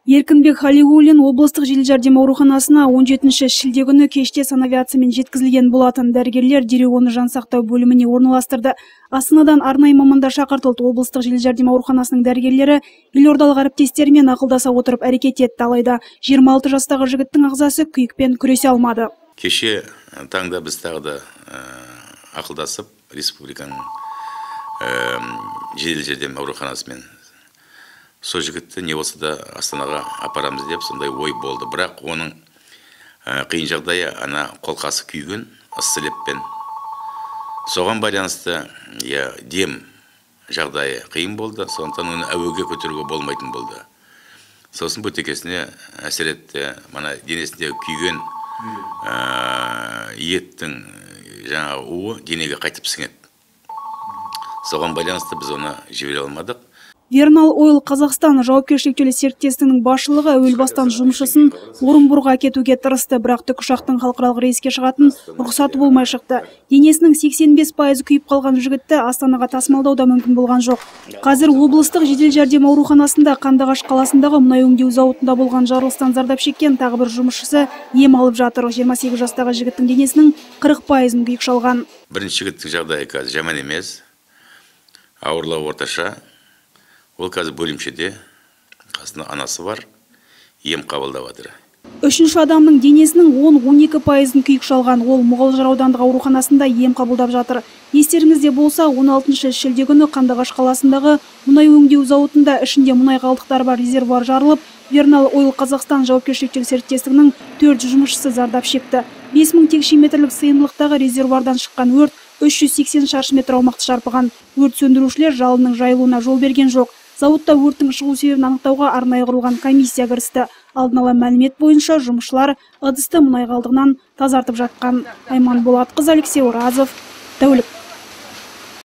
Еркінбек Халиуллин облыстық жедел жәрдем ауруханасына 17 шілде күні кеште санавиациямен жеткізілген болатын. Дәрігерлер дереу оны жансақтау бөліміне орналастырды. Астанадан арнайы мамандар шақыртылды. Облыстық жедел жәрдем ауруханасының дәрігерлері елордалық әріптестерімен ақылдаса отырып әрекет етті. Алайда 26 жастағы жігіттің ағзасы күйікпен күресе алмады. Кеше таңда біз тағы да ақылдасып, республиканың жедел жәрдем ауруханасымен сол жігітті не болса да Астанаға апарамыз деп сондай ой болды. Бірақ оның қиын жағдайы, ана қолқасы күйген ыссы леппен. Соған байланысты дем жағдайы қиын болды, сондықтан оны әуеге көтеруге болмайтын болды. Сосын бөтекесіне әсер етті, мына денесіндегі күйген еттің жаңағы уы денеге қайтып сіңеді. Соған байланысты біз оны жібере алмадық. Вернал Ойл Қазақстан жауапкершілігі шектеулі серіктестігінің басшылығы әуел бастан жұмысшысын Орынборға әкетуге тырысты, бірақ тікұшақтың халықаралық рейске шығатын рұқсаты болмай шықты. Денесінің 85% күйіп қалған жігітті Астанаға тасымалдау да мүмкін болған жоқ. Қазір облыстық жедел жәрдем ауруханасында Қандыағаш қаласындағы мұнай өңдеу зауытында болған жарылыстан зардап шеккен тағы бір жұмысшысы ем алып жатыр. 28 жастағы жігіттің денесінің 40%-ын күйік шалған. Бірінші жігіттің жағдайы қазір жаман емес, ауырлау орташа. Ол қазір бөлімшеде, қасында анасы бар, ем қабылдап жатыр. Үшінші адамның денесінің 10-12%-ын күйік шалған. Ол Мұғалжар аудандық ауруханасында ем қабылдап жатыр. Естеріңізде болса, 16 шілде күні Қандыағаш қаласындағы мұнай өңдеу зауытында ішінде мұнай қалдықтары бар резервуар жарылып, Вернал Ойл Қазақстан жауапкершілігі шектеулі серіктестігінің 4 жұмысшысы зардап шекті. 5000 текше метрлік сыйымдылықтағы резервуардан шыққан өрт 380 шаршы метр аумақты шарпыған. Өрт сөндірушілер жалынның жайылуына жол берген жоқ. Зауытта өрттің шығу себебін анықтауға арнайы құрылған комиссия кірісті. Алдын ала мәлімет бойынша жұмысшылар ыдысты мұнай қалдығынан тазартып жатқан. Айман Болатқызы, Алексей Оразов, Тәулік.